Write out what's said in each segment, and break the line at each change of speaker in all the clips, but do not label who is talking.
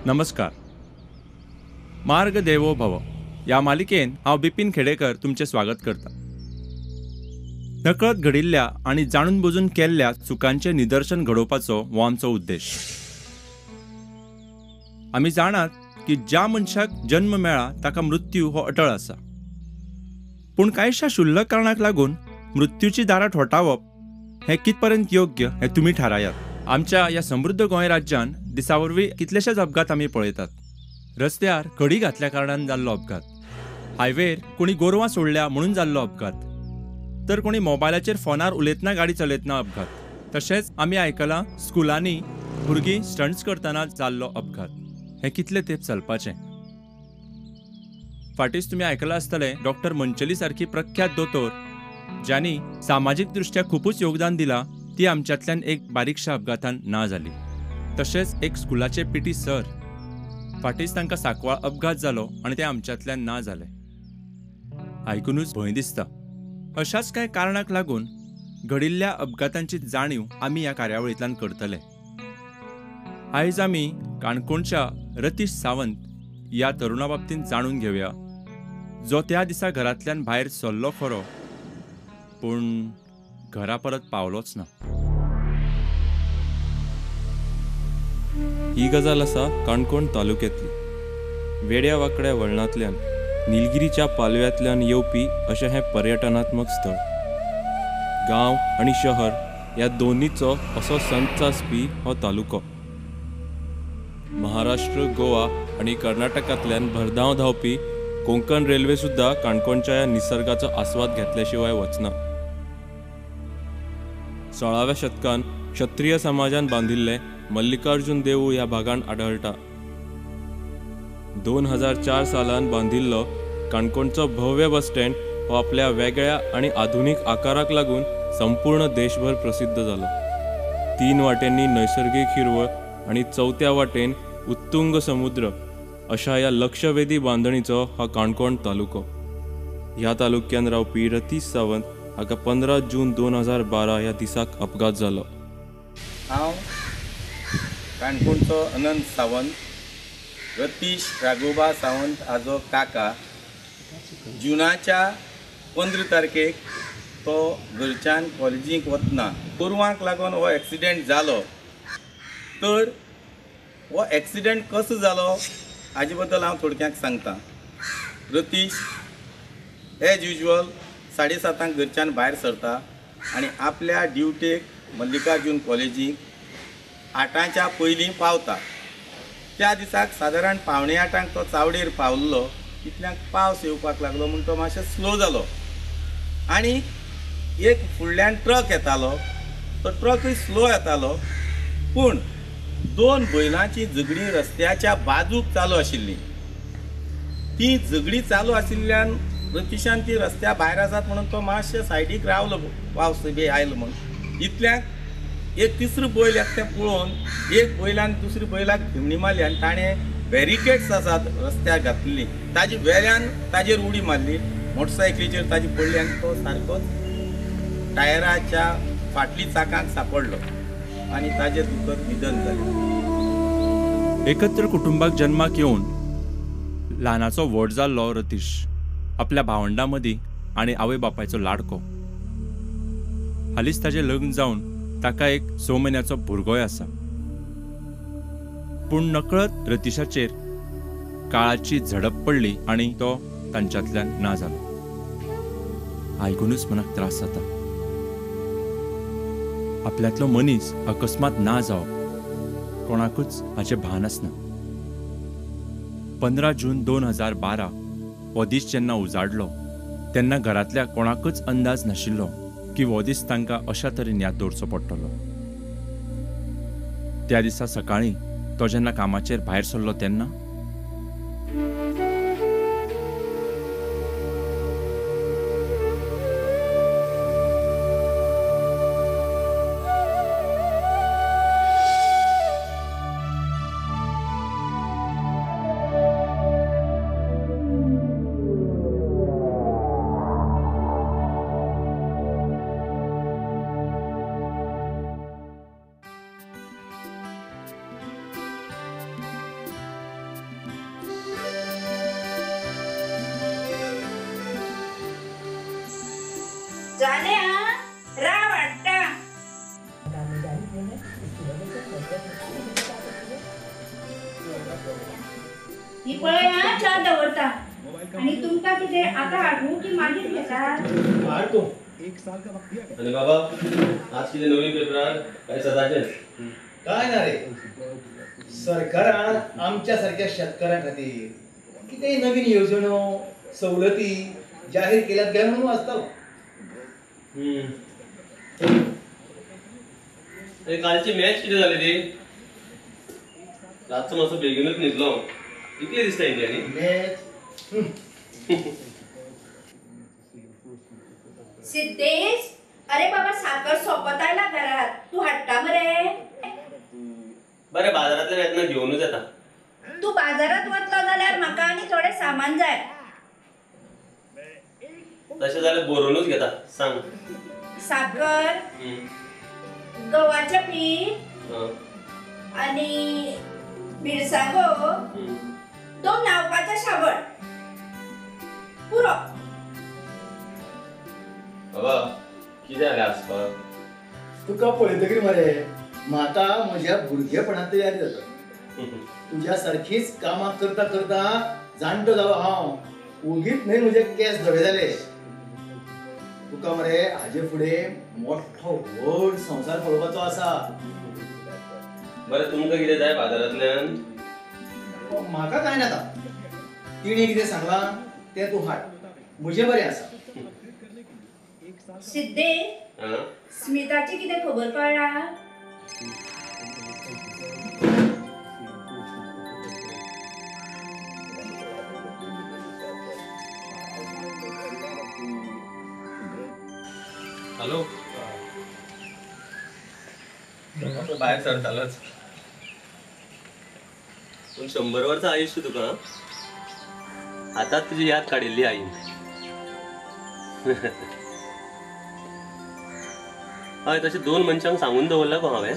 नमस्कार. मार्ग देवो भव ह्या मालिकेन हांव बिपिन खेडेकर तुमचें स्वागत करता. नकळत घडिल्ल्या आनी जाणून बुजून केल्ल्या चुकांचें निदर्शन घडोवपाचो हो आमचो उद्देश. आमी जाणात की ज्या मनशाक जन्म मेळ्ळा ताका मृत्यू हो अटळ आसा, पूण कांयशा क्षुल्लक कारणाक लागून मृत्यूची दारां ठोठावप हें कितपर्यंत योग्य हें तुमी थारायात. आमच्या ह्या समृद्ध गोंय राज्यान दिसा वरवीं कितलेशेच अपघात आमी पळयतात. रस्त्यार खडी घातल्या कारणान जाल्लो अपघात, हायवेर कोणी गोरवां सोडल्या म्हणून जाल्लो अपघात, तर कोणी मोबायलाचेर फोनार उलयतना गाडी चलयतना अपघात. तशेंच आमी आयकलां स्कुलांनी भुरगीं स्टंट्स करतना जाल्लो अपघात. हें कितले तेंप चलपाचें? फाटींच तुमी आयकलां आसतलें डॉक्टर मंचली सारकी प्रख्यात दोतोर ज्यांनी सामाजीक दृश्ट्या खुबूच योगदान दिलां ती आमच्यांतल्यान एक बारीकशा अपघातान ना जाली. तशेंच एक स्कुलाचे पीटी सर फाटींच तांकां सांकवाळ अपघात जालो आनी ते आमच्यांतल्यान ना जाले. आयकुनूच भंय दिसता. अशाच कांय कारणाक लागून घडिल्ल्या अपघातांची जाणीव आमी ह्या कार्यावळींतल्यान करतले. आयज आमी काणकोणच्या रतीश सावंत ह्या तरुणा बाबतींत जाणून घेवया, जो त्या दिसा घरांतल्यान भायर सरलो खरो, पूण घरा परत पावलोच ना.
ही गजाल आसा काणकोण तालुक्यांतली. वेड्या वाकड्या वळणांतल्यान निलगिरीच्या पालव्यांतल्यान येवपी अशें हें पर्यटनात्मक स्थळ. गांव आनी शहर ह्या दोनीचो असो संच आसपी हो तालुको. महाराष्ट्र, गोवा आनी कर्नाटकांतल्यान भरधांव धांवपी कोंकण रेल्वे सुद्दां काणकोणच्या ह्या निसर्गाचो आस्वाद घेतल्या शिवाय वचना. 16व्या शतकान क्षत्रिय समाजान बांदिल्लें मल्लिकार्जुन देवूळ ह्या भागान आढळटा. 2004 सालान बांदिल्लो काणकोणचो भव्य बस स्टँड हो आपल्या वेगळ्या आनी आधुनीक आकाराक लागून संपूर्ण देशभर प्रसिद्ध जालो. 3 वाटेंनी नैसर्गीक हिरवळ आनी चवथ्या वाटेन उत्तुंग समुद्र अशा ह्या लक्षवेधी बांदणीचो हा काणकोण तालुको. ह्या तालुक्यान रावपी रतीश सावंत हाका 15 जून 2012 ह्या दिसाक अपघात जालो.
हांव काणकोणचो अनंत सावंत, रतीश राघोबा सावंत हाजो काका. जुनाच्या 15 तारखेक तो घरच्यान कॉलेजीक वतना गोरवांक लागून हो एक्सिडेंट जालो. तर हो एक्सिडेंट कसो जालो हाजे बद्दल हांव थोडक्याक सांगता. रतीश एज युजल 7:30 घरच्यान भायर सरता आनी आपल्या ड्युटेक मल्लिकार्जुन कॉलेजीक 8च्या पयलीं पावता. त्या दिसाक सादारण 7:45 तो चावडेर पावल्लो. इतल्याक पावस येवपाक लागलो म्हूण तो मातसो स्लो जालो आनी एक फुडल्यान ट्रक येतालो, तो ट्रकूय स्लो येतालो, पूण 2 बैलांची झगडीं रस्त्याच्या बाजूक चालू आशिल्लीं. ती झगडीं चालू आशिल्ल्यान रतीशान ती रस्त्या भायर आसात म्हणून तो मातशे सायडीक रावलो, पावस बी आयलो म्हणून. इतल्याक एक तिसरो बैल येता तें पळोवन एक बैलान दुसऱ्या बैलाक धिमणी मारली आनी ताणें बॅरिकेड्स आसात रस्त्यार घातलेली ताजे वेल्यान ताजेर उडी मारली, मोटरसायकलीचेर ताजी पडली आनी तो सारकोच टायराच्या फाटली चाकांक सापडलो आनी ताजें दुखद निधन जालें.
एकत्र कुटुंबाक जन्माक येवन ल्हानाचो व्हड जाल्लो रतीश आपल्या भावंडां मदीं आनी आवय बापायचो लाडको. हालींच ताजें लग्न जावन ताका एक 6 म्हयन्याचो भुरगोय आसा. पूण नकळत रतीशाचेर काळाची झडप पडली आनी तो तांच्यांतल्यान ना जालो. आयकुनूच मनाक त्रास जाता. आपल्यांतलो मनीस अकस्मात ना जावप कोणाकूच हाचें भान आसना. 15 जून 2012 हो दीस जेन्ना उजाडलो तेन्ना घरांतल्या कोणाकूच अंदाज नाशिल्लो की हो दीस तांकां अशा तरेन याद दवरचो पडटलो. त्या दिसा सकाळीं तो जेन्ना कामाचेर भायर सरलो तेन्ना
जालें आं, राव हाडटा. ही पळय आं, च्या दवरता. आनी तुमकां कितें आतां हाडूं की मागीर घेता?
हाड तूं.
आनी बाबा आज कितें नवीन पेपरार काय सदांचेच?
काय ना रे, सरकारान आमच्या सारख्या शेतकऱ्यां खातीर कितेंय नवीन येवजण्यो सवलती जाहीर केल्यात काय म्हणून वाचता.
कालची मॅच कितें जाली ती? रातचो मातसो बेगीनूच न्हिदलो. इतली दिसता इंडियांनी
मॅच.
सिद्धेश, अरे बाबा साखर सोंपत आयला घरात, तूं हाडटा मरे?
बरें, बाजारांतल्यान येतना घेवनूच येता.
तूं बाजारांत वतलो जाल्यार म्हाका आनी थोडें सामान जाय.
तशें जाल्यार बरोवनूच घेता, सांग.
साखर, गव्हाचें पीठ आनी मिरसांगो, 2 न्हावपाचें साबण, पुरो.
बाबा कितें जालें आसपाक?
तुका पळयतकीर मरे म्हाका म्हज्या भुरगेपणांत याद जाता. तुज्या सारखीच कामां करता करता जाणटो जालो हांव. ओगीच न्हय म्हजे केंस धवे जाले. तुका मरे हाजे फुडें मोठो व्हड संवसार पळोवपाचो आसा.
बरें, तुमकां कितें जाय बाजारांतल्यान?
म्हाका कांय नाका, तिणें कितें सांगलां तें तूं हाड, म्हजें बरें आसा.
सिद्धे, स्मिताची कितें खबर कळ्ळा?
हॅलो, भायर सरतालोच. पूण 100 वर्सां आयुश्य तुका. आतांच तुजी याद काडिल्ली आईन. हय, तशें 2 मनशांक सांगून दवरलां गो हांवें.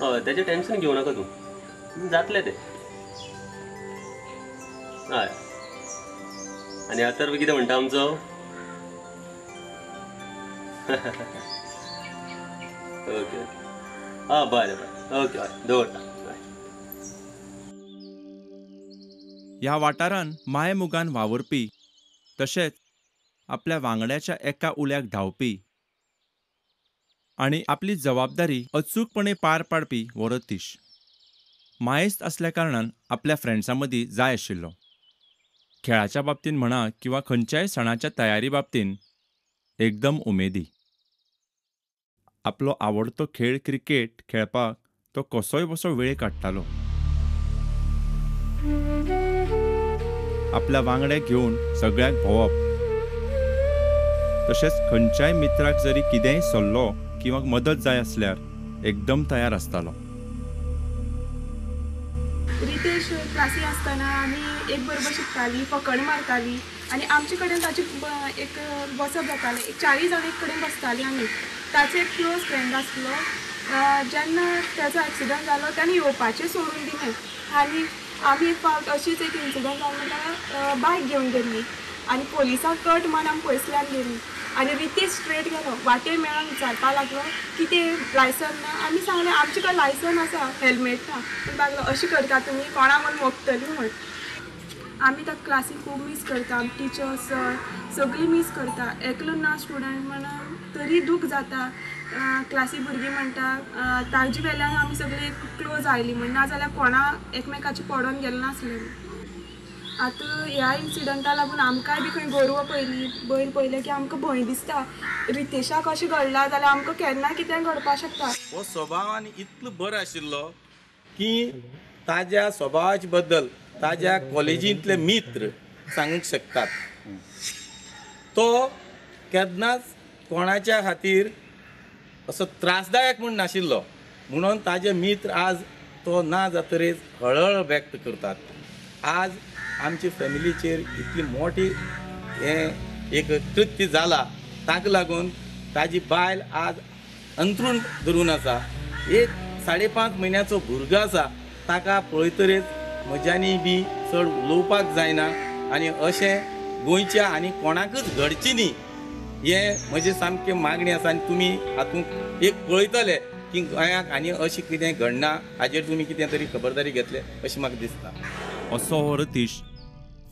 हय, तेजें टेन्शन घेवं नाका तूं, जातलें तें. हय, आनी अथर्व कितें म्हणटा आमचो? ओके ओके, आं बरें बरें, ओके, हय दवरता.
ह्या वाठारान मायेमोगान वावुरपी तशेंच आपल्या वांगड्याच्या एका उल्याक धांवपी आनी आपली जबाबदारी अचूकपणे पार पाडपी हो रतीश. मायेस्त आसल्या कारणान आपल्या फ्रेंड्सां मदीं जाय आशिल्लो. खेळाच्या बाबतीन म्हणा किंवा खंयच्याय सणाच्या तयारी बाबतीन एकदम उमेदी. आपलो आवडतो खेळ क्रिकेट खेळपाक तो कसोय बसो वेळ काडटालो. आपल्या वांगड्याक घेवन सगळ्याक भोंवप, तशेंच खंयच्याय मित्राक जरी कितेंय सल्लो किंवा मदत जाय आसल्यार एकदम तयार आसतालो.
रितेश क्लासी आसतना आमी एक बरोबर शिकतालीं, फकण मारतालीं आनी आमचे कडेन ताची एक बसप जातालें. एक 4 जाण एक कडेन बसतालीं आमी. ताचो एक क्लोज फ्रेंड आसलो. जेन्ना ताचो एक्सिडंट जालो तेन्ना येवपाचें सोडून दिलें. आनी आमी एक फावट अशीच एक इन्सिडंट जालो म्हणल्यार बायक घेवन गेल्ली आनी पोलिसां कट मान आमी पयसल्यान गेलीं आनी रितेश स्ट्रेट गेलो. वाटेर मेळोन विचारपाक लागलो कितें लायसन ना. आमी सांगलें आमचे कडेन लायसन आसा, हेल्मेट ना. पूण लागलो अशें करता तुमी कोणा म्हूण मोगतली म्हूण. आमी ताका क्लासीक खूब मीस करता, टिचर्स सर सगळीं मीस करता. एकलो ना स्टुडंट म्हणून तरी दूख जाता. क्लासी भुरगीं म्हणटा ताजे वेल्यान आमी सगळीं क्लोज आयलीं म्हण, नाजाल्यार कोणा एकमेकाची पडोन गेले नासलें. आतां ह्या इन्सिडंटा लागून आमकांय बी खंय गोरवां पयलीं बैल पयलें की आमकां भंय दिसता. रितेशाक अशें घडलां जाल्यार आमकां केन्ना कितें घडपाक शकता.
हो स्वभावान इतलो बरो आशिल्लो की ताज्या स्वभावाचे बद्दल ताज्या कॉलेजींतले मित्र सांगूंक शकतात. तो केन्नाच कोणाच्या खातीर असो त्रासदायक म्हूण नाशिल्लो, म्हणून ताजे मित्र आज तो ना जातरीच हळहळ व्यक्त करतात. आज आमचे फॅमिलीचेर इतली मोठी हें एक कृत्य जाला, ताका लागून ताजी बायल आज अंत्रूण धरून आसा. एक 5.5 म्हयन्याचो भुरगो आसा, ताका पळयतरीच म्हज्यांनी बी चड उलोवपाक जायना आनी अशें गोंयच्या आनी कोणाकच घडचें न्ही. हें म्हजें सामकें मागणी आसा आनी तुमी हातूंत एक पळयतले की गोंयाक आनी अशें कितें घडना हाजेर तुमी कितें तरी खबरदारी घेतले अशें म्हाका दिसता.
असो हो रतीश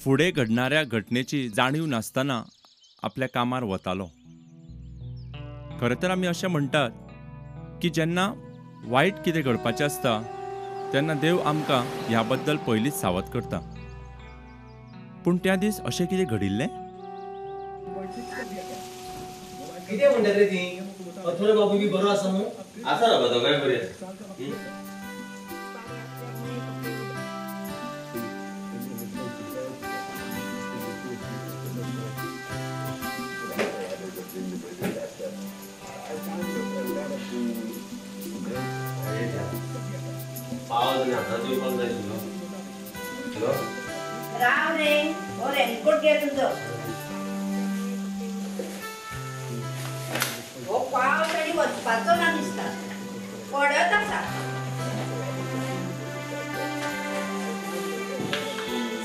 फुडें घडणाऱ्या घटनेची जाणीव नासतना आपल्या कामार वतालो. खरें तर आमी अशें म्हणटात की जेन्ना वायट कितें घडपाचें आसता तेन्ना देव आमकां ह्या बद्दल पयलींच सावध करता. पूण त्या दीस अशें कितें घडिल्लें?
कितें म्हणटात रे ती? अथर्व बाबू बी बरो आसा न्हू?
आसा बाबा, दोगांय बरी आसा. पावस आनी हातांत येवपाक जाय आशिल्लो. हॅलो,
राव रे, हो रेनकोट घे तुजो. हो पावस आनी वचपाचो ना दिसता, पडत आसा.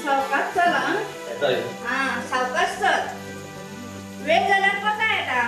सावकाश चल. आं, सावकाश चल, वेळ जाल्यार कोता येता.